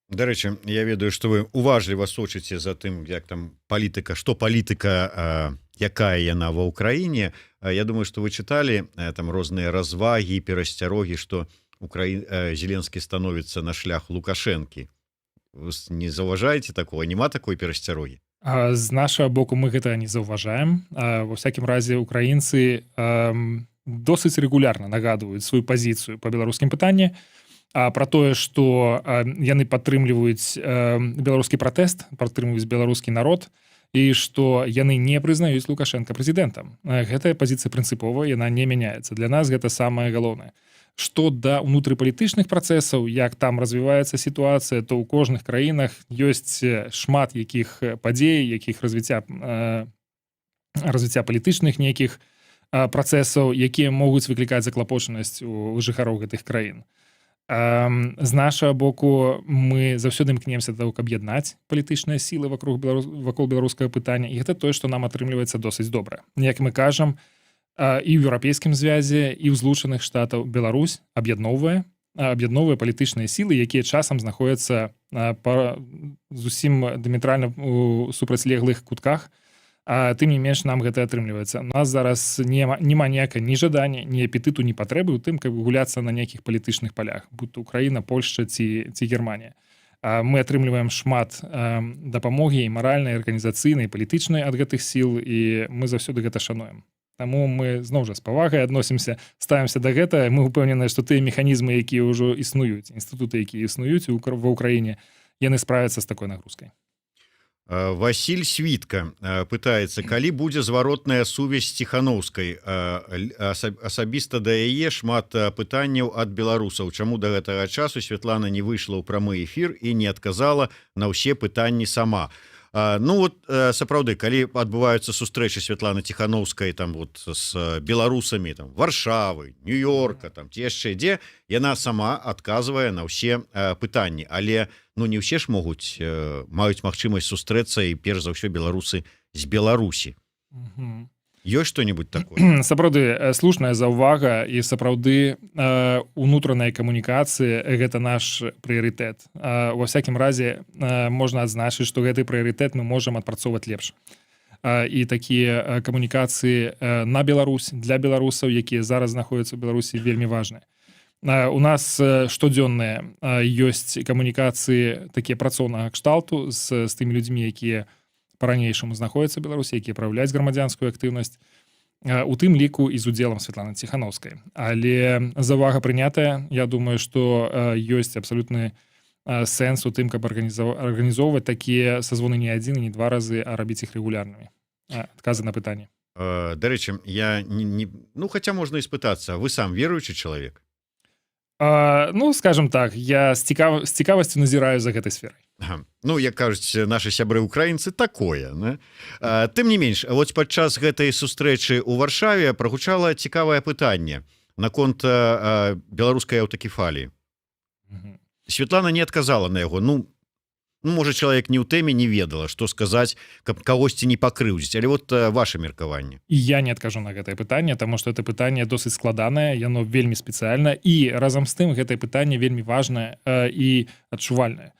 Дарэчы, я ведаю, што вы уважліва сочыце за тым, як там палітыка, што палітыка, якая яна ва Ўкраіне. Я думаю, што вы чыталі там розныя развагі, перасцярогі, што Зеленскі становіцца на шлях Лукашэнкі. Вы не заўважаеце такого? Няма такой перасцярогі? З нашага боку мы гэта не заўважаем. Ва всякім разе украінцы досыць рэгулярна нагадваюць сваю пазіцыю по беларускім пытанні, пра тое, што яны падтрымліваюць беларускі пратэст, падтрымліваюць беларускі народ і што яны не прызнаюць Лукашэнка прэзідэнтам. Гэтая пазіцыя прынцыповая, яна не мяняецца. Для нас гэта самае галоўнае. Што да унутрыпалітычных працэсаў, як там развіваецца сітуацыя, то ў кожных краінах ёсць шмат якіх падзей, якіх развіцця палітычных нейкіх працэсаў, якія могуць выклікаць заклапочанасць у жыхароў гэтых краін. З нашага боку мы заўсёды імкнемся да таго, каб яднаць палітычныя сілы вакол беларускага пытання, і гэта тое, што нам атрымліваецца досыць добра. Як мы кажам, і ў Еўрапейскім звязе, і ў Злучаных Штатаў, Беларусь аб'ядноўвае палітычныя сілы, якія часам знаходзяцца па зусім дыяметральна у супрацьлеглых кутках, а тым не менш нам гэта атрымліваецца. У нас зараз няма ніякай ні жадання, ні апетыту, ні патрэбы ў тым, каб гуляцца на нейкіх палітычных палях, будь то Украіна, Польшча ці Германія. Мы атрымліваем шмат дапамогі і маральнай, арганізацыйнай, палітычнай ад гэтых сіл, і мы заўсёды гэта шануем. Таму мы зноў жа з павагай адносімся, ставімся да гэта. Мы упэўненыя, што тыя механізмы, якія ўжо існуюць, інстытуты, якія існуюць ва Ўкраіне, яны справяцца з такой нагрузкай. Васіль Світка пытаецца, калі будзе зваротная сувязь Ціхановскай. Асабіста да яе шмат пытанняў ад беларусаў: чаму да гэтага часу Святлана не выйшла ў прамы эфір і не адказала на ўсе пытанні сама? Ну вот сапраўды, калі адбываюцца сустрэчы Святланы Ціхановскай там вот с беларусамі там Варшавы, Нью-Йорка там ці яшчэ дзе, яна сама адказвае на ўсе пытанні, але ну не ўсе ж маюць магчымасць сустрэцца, і перш за ўсё беларусы з Беларусі. Ёсць что-нибудь такое? Сапраўды, слушная заўвага, і сапраўды унутраная камунікацыя — гэта наш прыярытэт. Ва всякім разе можна адзначыць, што гэты прыярытэт мы можам адпрацоўваць лепш, і такія камунікацыі на Беларусь для беларусаў, якія зараз знаходзяцца ў Беларусі, вельмі важныя. У нас штодзённыя ёсць камунікацыі такія працоўнага кшталту з тымі людзьмі, якія па-ранейшаму знаходзяцца Беларусі, якія праяўляюць грамадзянскую актыўнасць, у тым ліку і з удзелам Святланы Ціхановскай. Але заўвага прынятая. Я думаю, што ёсць абсалютны сэнс у тым, каб арганізоўваць такія созвоны не адзін і не два разы, а рабіць іх рэгулярнымі, адказы на пытанні. Дарэчы, я не, ну, хотя можна і спытацца: вы сам веруючы чалавек? Ну, скажем так, я з цікавасцю назіраю за гэтай сферай. Ага. Ну, як кажуць наши сябры украінцы, такое, не? Тым не менш, вот падчас гэтай сустрэчы у Варшаве прагучала цікавае пытанне наконт беларускай аўтакефаліі. Светлана не адказала на яго. Ну, можа, чалавек не ў тэме, не ведала, што сказаць, каб кагосьці не пакрыўдзіць. Але вот ваше меркаванне? І я не адкажу на гэтае пытанне, таму што это пытанне досыць складанае, яно вельмі спецыяльна, і разам з тым гэтае пытанне вельмі важнае і адчувальнае.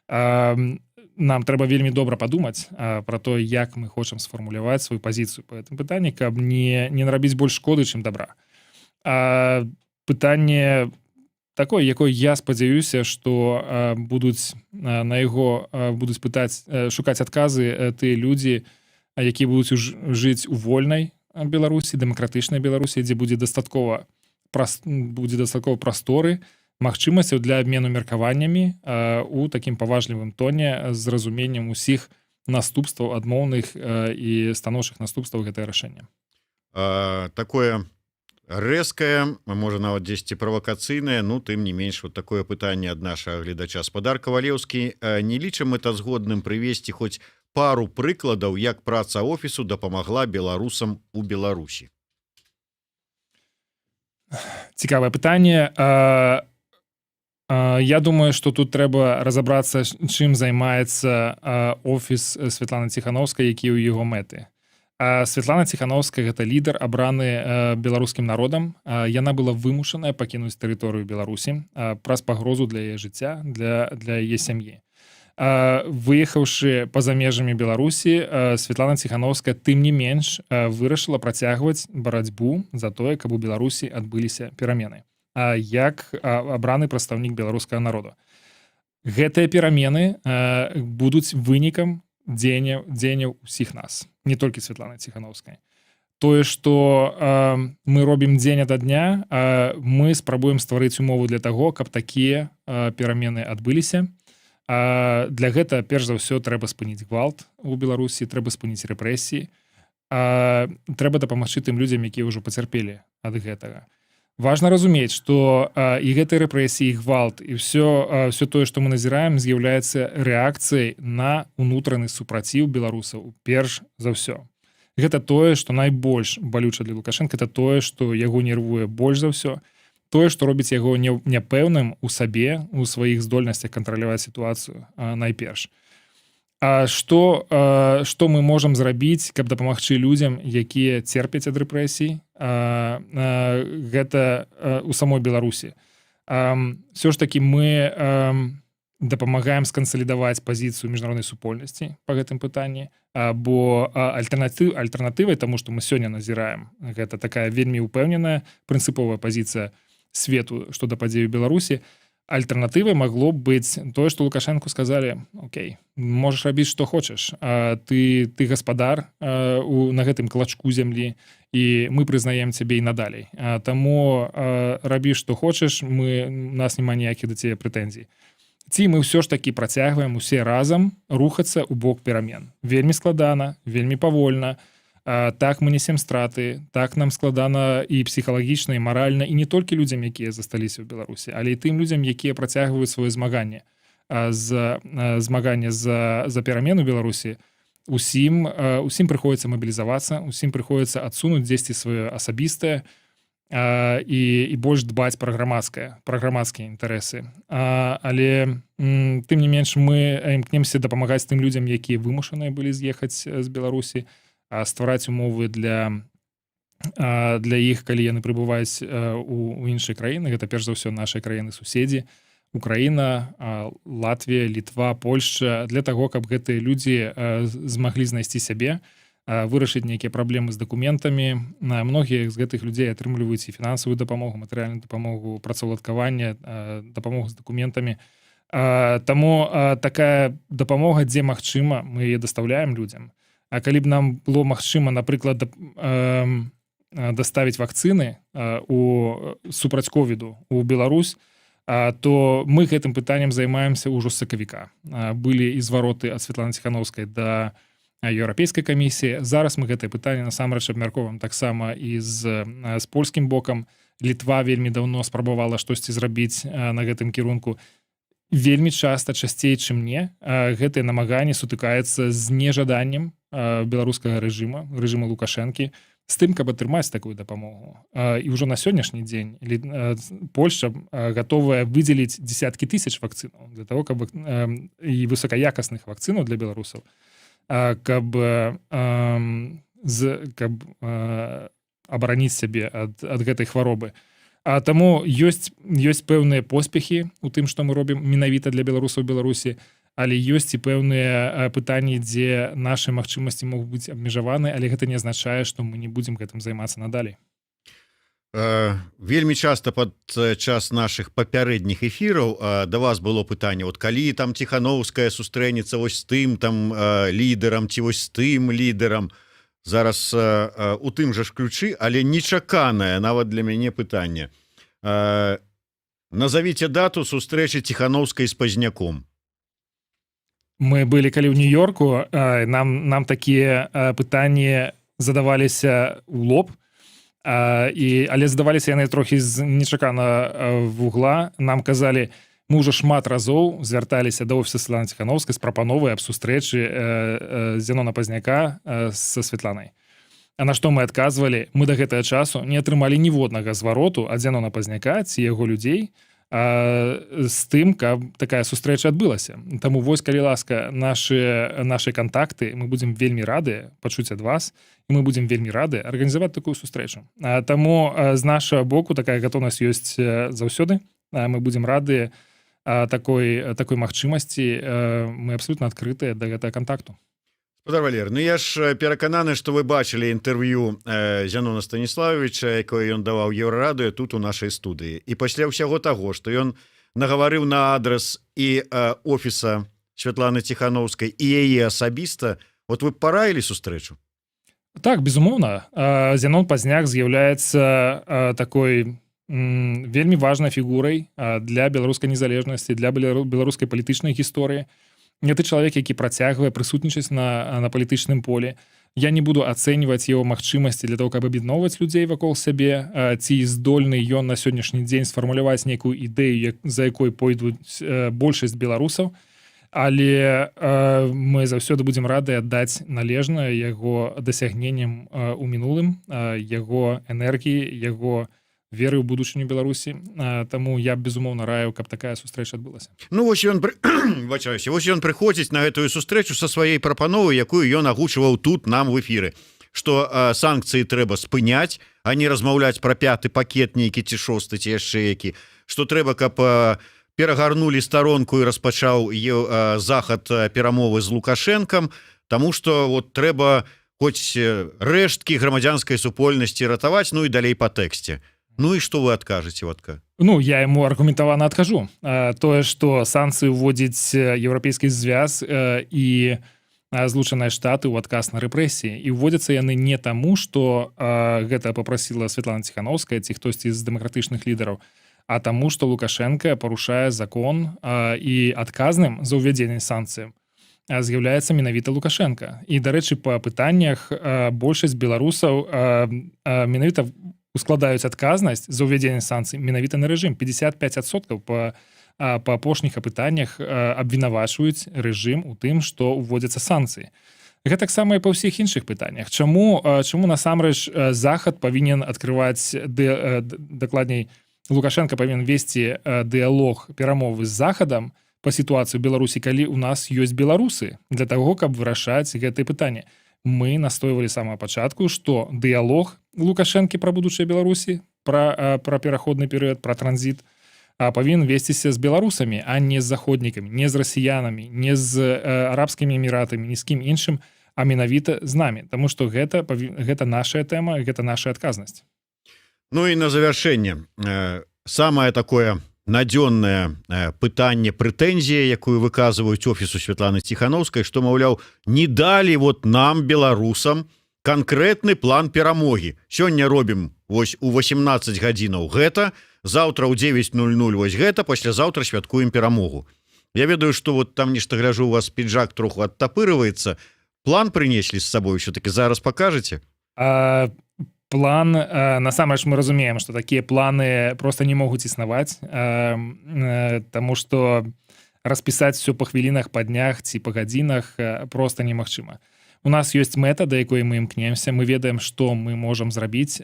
Нам трэба вельмі добра падумаць пра то, як мы хочам сфармуляваць сваю пазіцыю по гэтым пытанні, каб не нарабіць больш шкоды, чым добра. Пытанне такое, якое, я спадзяюся, что будуць на яго будуць пытаць, шукаць адказы тыя людзі, якія будуць жыць у вольнай Беларусі, дэмакратычнай Беларусі, дзе будзе дастаткова прасторы, магчымасцяў для абмену меркаваннямі у такім паважлівым тоне, з разуменнем усіх наступстваў, адмоўных і станоўчых наступстваў гэтае рашэнне. Такое рэзкае, можа, нават дзесьці правакацыйнае, ну, тым не менш, вот такое пытанне ад нашага гледача. Спадар Кавалеўскі, не лічым мэтазгодным прывесці хоць пару прыкладаў, як праца офісу дапамагла беларусам у Беларусі? Цікавае пытанне. Я думаю, что тут трэба разабрацца, чым займаецца офіс Светланы Ціхановскай, якія ў яго мэты. Светлана Ціхановская — гэта лідар, абраны беларускім народам. Яна была вымушаная пакінуць тэрыторыю Беларусі праз пагрозу для яе жыцця, для яе сям'і. Выехаўшы па-за межамі Беларусі, Светлана Ціхановская, тым не менш, вырашыла працягваць барацьбу за тое, каб у Беларусі адбыліся перамены, як абраны прадстаўнік беларускага народу. Гэтыя перамены будуць вынікам дзеянняў усіх нас, не толькі Светланы Ціхановскай. Тое, что мы робім дзень ада дня, мы спрабуем стварыць умову для таго, каб такія перамены адбыліся. Для гэта перш за ўсё трэба спыніць гвалт у Беларусі, трэба спыніць рэпрэсіі, трэба дапамагчы тым людзям, якія ўжо пацярпелі ад гэтага. Важна разумець, что і гэтай рэпрэсіі, гвалт і все тое, што мы назіраем, з'яўляецца рэакцыяй на унутраны супраціў беларусаў. Перш за ўсё, гэта тое, што найбольш балюча для Лукашенко, это тое, што яго нервуе больш за ўсё, тое, што робіць яго няпэўным у сабе, у сваіх здольнасцях кантраляваць сітуацыю найперш. А што мы можам зрабіць, каб дапамагчы людзям, якія церпяць ад рэпрэсій, гэта у самой Беларусі? Все ж таки мы дапамагаем скансалідаваць пазіцыю міжнароднай супольнасці по гэтым пытанні, бо альтэрнатывай таму, што мы сёння назіраем, гэта такая вельмі ўпэўненая, прынцыповая пазіцыя свету што да падзею Беларусі, альтэрнатывай магло б быць тое, што Лукашенко сказалі: «Окей, можаш рабіць, што хочаш, ты гаспадар на гэтым клачку зямлі, і мы прызнаем цябе і надалей, таму рабі, што хочаш, нас няма ніякіх да цябе прэтэнзій». Ці мы ўсё ж такі працягваем усе разам рухацца ў бок перамен? Вельмі складана, вельмі павольна. Так, мы несем страты, так, нам складана і псіхалагічна, і маральна, і не толькі людзям, якія засталіся ў Беларусі, але і тым людзям, якія працягваюць сваё змаганне з змаганне за перамену Беларусі. Усім прыходзіцца мабілізавацца, усім прыходзіцца адсунуць дзесьці сваё асабістае і больш дбаць пра грамадскія інтарэсы. Але тым не менш мы імкнемся дапамагаць тым людзям, якія вымушаныя былі з'ехаць з Беларусі, ствараць умовы для іх, калі яны прыбываюць у іншыя краіны. Гэта перш за ўсё нашай краіны суседзі: Украіна, Латвія, Літва, Польшча, для таго, каб гэтыя людзі змаглі знайсці сябе, вырашыць нейкія праблемы з дакументамі. Многія з гэтых людзей атрымліваюць і фінансавую дапамогу, матэрыяльную дапамогу, працаўладкаванне, дапамогу з дакументамі. Таму такая дапамога, дзе магчыма, мы яе дастаўляем людзям. А калі б нам было магчыма, напрыклад, даставіць вакцыны у супраць ковіду у Беларусь, то мы гэтым пытаннем займаемся ўжо з сакавіка. Былі і звароты ад Светланы Ціхановскай да Еўрапейскай камісіі. Зараз мы гэтае пытанне насамрэч абмяркоўваем таксама і з польскім бокам. Літва вельмі даўно спрабавала штосьці зрабіць на гэтым кірунку. Вельмі часта, часцей, чым не, гэтыя намаганні сутыкаюцца з нежаданнем беларускага рэжыма, рэжыма Лукашэнкі, з тым, каб атрымаць такую дапамогу. І ўжо на сённяшні дзень Польша гатовая выдзеліць десяткі тысяч вакцынаў для того, каб і высокаякасных вакцынаў для беларусаў, каб абараніць сябе ад гэтай хваробы. А таму ёсць пэўныя поспехі у тым, што мы робім менавіта для беларусаў Беларусі, але ёсць і пэўныя пытанні, дзе нашы магчымасці могуць быць абмежаваны, але гэта не азначае, што мы не будзем гэтым займацца надалей. Вельмі часто пад час наших папярэдніх эфіраў да вас было пытанне: вот калі там Ціханоўская сустрэнецца вось з тым там лідарам ці вось з тым лідарам. Зараз у тым жа ж ключы, але нечаканае нават для мяне пытанне: назовите дату сустрэчы Ціханоўскай з Пазняком. Мы былі калі ў Нью-Йорку, нам такія пытанні задаваліся ў лоб, але задаваліся яны трохі з нечакана вугла. Нам казалі: «Мы ўжо шмат разоў звярталіся да офіса Святланы Ціханоўскай з прапановай аб сустрэчы Зянона Пазняка са Светланай». А на што мы адказвалі: мы да гэтага часу не атрымалі ніводнага звароту ад Зянона Пазняка ці яго людзей з тым, каб такая сустрэча адбылася. Таму вось, калі ласка, нашы кантакты, мы будзем вельмі рады пачуць ад вас, і мы будзем вельмі рады арганізаваць такую сустрэчу. Таму з нашага боку такая гатоўнасць ёсць заўсёды. Мы будзем рады такой магчымасці, мы абсолютно адкрытыя да гэтага кантакту. Спадар Валер, ну я ж перакананы, што вы бачылі інтэрв'ю Зянона Станіславовича, якое ён даваў Еўрарадыё тут, у нашай студыі, і пасля ўсяго таго, што ён нагаварыў на адрас і офіса Святланы Ціханоўскай, і яе асабіста, вот вы б параілі сустрэчу? Так, безумоўна. Зянон Пазняк з'яўляецца такой вельмі важнай фігурай для беларускай незалежнасці, для беларускай палітычнай гісторыі. Гэты чалавек, які працягвае прысутнічаць на палітычным полі. Я не буду ацэньваць его магчымасці для того, каб аб'ядноўваць людзей вакол сябе, ці здольны ён на сённяшні дзень сфармуляваць нейкую ідэю, за якой пойдуць большасць беларусаў, але мы заўсёды будзем рады аддаць належнае яго дасягненням у мінулым, яго энергіі, яго веры ў будучыню Беларусі. Таму я безумоўна раю, каб такая сустрэча адбылася. Ну вось ён выбачаюся, вось ён прыходзіць на гэтую сустрэчу са сваёй прапановай, якую ён агучваў тут нам в эфіры, что санкцыі трэба спыняць, а не размаўляць про пяты пакет нейкі ці шосты, ці яшчэ які, что трэба, каб перагарнулі старонку і распачаў Захад перамовы з Лукашэнкам, тому что вот трэба хоць рэшткі грамадзянскай супольнасці ратаваць, ну і далей по тэксце. Ну і что вы адкажаце ватка? Ну, я ему аргументавана адкажу. Тое, што санкцыі ўводзіць Еўрапейскі звяз і Злучаныя Штаты ў адказ на рэпрэсіі, і ўводзяцца яны не таму, што гэта папрасіла Светлана Ціханоўская ці хтосьці з дэмакратычных лідараў, а таму, што Лукашэнка парушае закон, і адказным за ўвядзенне санкцыяў з'яўляецца менавіта Лукашэнка. І, дарэчы, па пытаннях большасць беларусаў менавіта ускладаюць адказнасць за ўвядзенне санкцый менавіта на рэжым. 55% па апошніх апытаннях абвінавачваюць рэжым у тым, што ўводзяцца санкцыі. Гэтаксама і па ўсіх іншых пытаннях. Чаму насамрэч Захад павінен адкрываць, дакладней, Лукашэнка павінен весці дыялог, перамовы з Захадам па сітуацыі ў Беларусі, калі у нас ёсць беларусы для таго, каб вырашаць гэтае пытанне? Мы настойвалі самага пачатку, што дыялог Лукашэнкі пра будучае Беларусі, пра пераходны перыяд, пра транзіт павінен весціся з беларусамі, а не з заходнікамі, не з расіянамі, не з Арабскімі Эміратамі, ні з кім іншым, а менавіта з намі. Таму што гэта наша тэма, гэта наша адказнасць. Ну і на завяршэнне самае такое надзённае пытанне, прэтэнзія, якую выказваюць офісу Святланы Ціханоўскай, што, маўляў, не далі вот нам, беларусам, канкрэтны план перамогі: сёння робім вось у 18 гадзінаў гэта, заўтра ў 9:00 вось гэта, паслязаўтра святкуем перамогу. Я ведаю, что вот там нешта, гляжу, у вас піджак троху оттапырывается. План прынеслі з сабой все-таки, зараз покажете? План, насамрэч мы разумеем, что такія планы просто не могуць існаваць, таму что распісаць все па хвілінах, па днях ці па гадзінах просто немагчыма. У нас ёсць мэта, да якой мы імкнемся, мы ведаем, что мы можам зрабіць.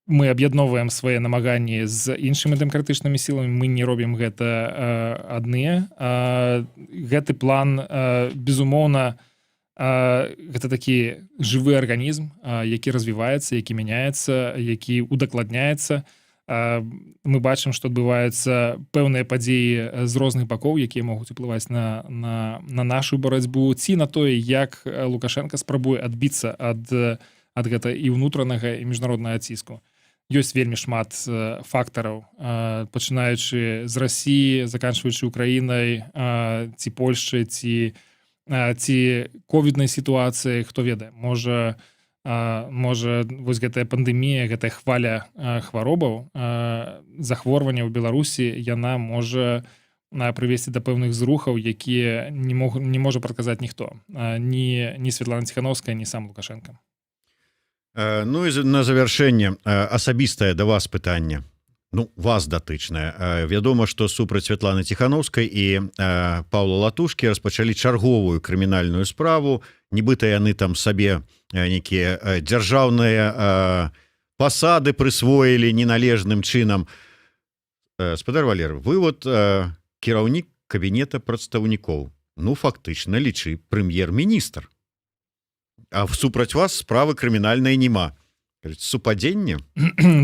Мы аб'ядноўваем свае намаганні з іншымі дэмакратычнымі сіламі, мы не робім гэта адныя. Гэты план, безумоўна, гэта такі жывы арганізм, які развіваецца, які мяняецца, які удакладняецца. Мы бачым, што адбываюцца пэўныя падзеі з розных бакоў, якія могуць уплываць на нашу барацьбу ці на тое, як Лукашенко спрабуе адбіцца ад гэта і ўнутранага, і міжнароднага ціску. Ёсць вельмі шмат фактараў, пачынаючы з Расіі, заканчваючы Украінай ці Польшчы, ці ковіднай сітуацыі. Хто ведае, можа, вось гэтая пандэмія, гэтая хваля хваробаў, захворвання ў Беларусі, яна можа прывесці да пэўных зрухаў, якія не можа прадказаць ніхто, ні Светлана Ціхановская, ні сам Лукашенко. Ну і на завяршэнне асабістае да вас пытанне, ну, вас датычная. Вядома, что супраць Святланы Ціхановскай і Паўла Латушкі распачалі чарговую крымінальную справу, нібыта яны там сабе нейкія дзяржаўныя пасады прысвоілі неналежным чынам. Спадар Валер, вы вот кіраўнік кабінета прадстаўнікоў, ну, фактычна, лічы, прэм'ер-міністр, а супраць вас справы крымінальнай няма. Супадзенне?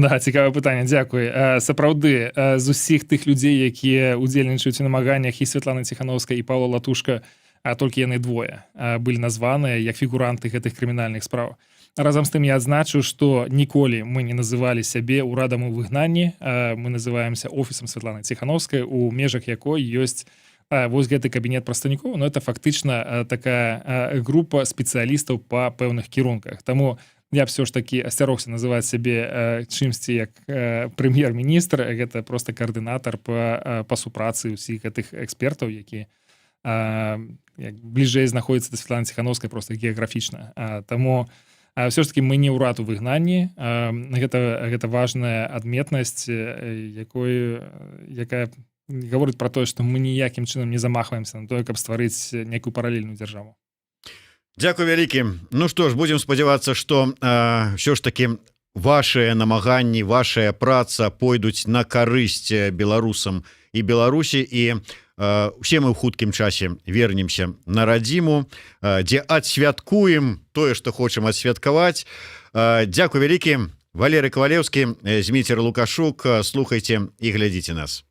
Да, цікавае пытанне, дзякуй. Сапраўды, з усіх тых людзей, якія удзельнічаюць у намаганнях і Святланы Ціхановскай, і Павла Латушка, а толькі яны двое былі названыя як фігуранты гэтых крымінальных спраў. Разам з тым я адзначу, што ніколі мы не называлі сябе урадам у выгнанні, мы называемся офісам Святланы Ціхановскай, у межах якой ёсць вось гэты кабінет прадстаўнікоў, но это фактычна такая група спецыялістаў па пэўных кірунках. Таму я все ж таки асцярогся называць сябе чымсьці як прэм'ер-міністр, гэта просто каардынатар па супрацы ўсіх гэтых экспертаў, які як бліжэй знаходіцца да Светланы Ціхановскай просто геаграфічна. Таму все ж таки мы не ўрад у выгнанні, гэта важная адметнасць, якая гаворыць про тое, што мы ніякім чынам не замахваемся на тое, каб стварыць некую паралельную дзяржаву. Дзякуй вялікі. Ну што ж, будем спадзявацца, что ўсё ж таки ваши намаганні, вашая праца пойдуць на карысць беларусам і Беларусі, і усе мы ў хуткім часе вернемся на радзіму, дзе адсвяткуем тое, что хочам адсвяткаваць. Дзякуй вялікі. Валерый Кавалеўскі, Зміцер Лукашук. Слухайте і глядзіце нас.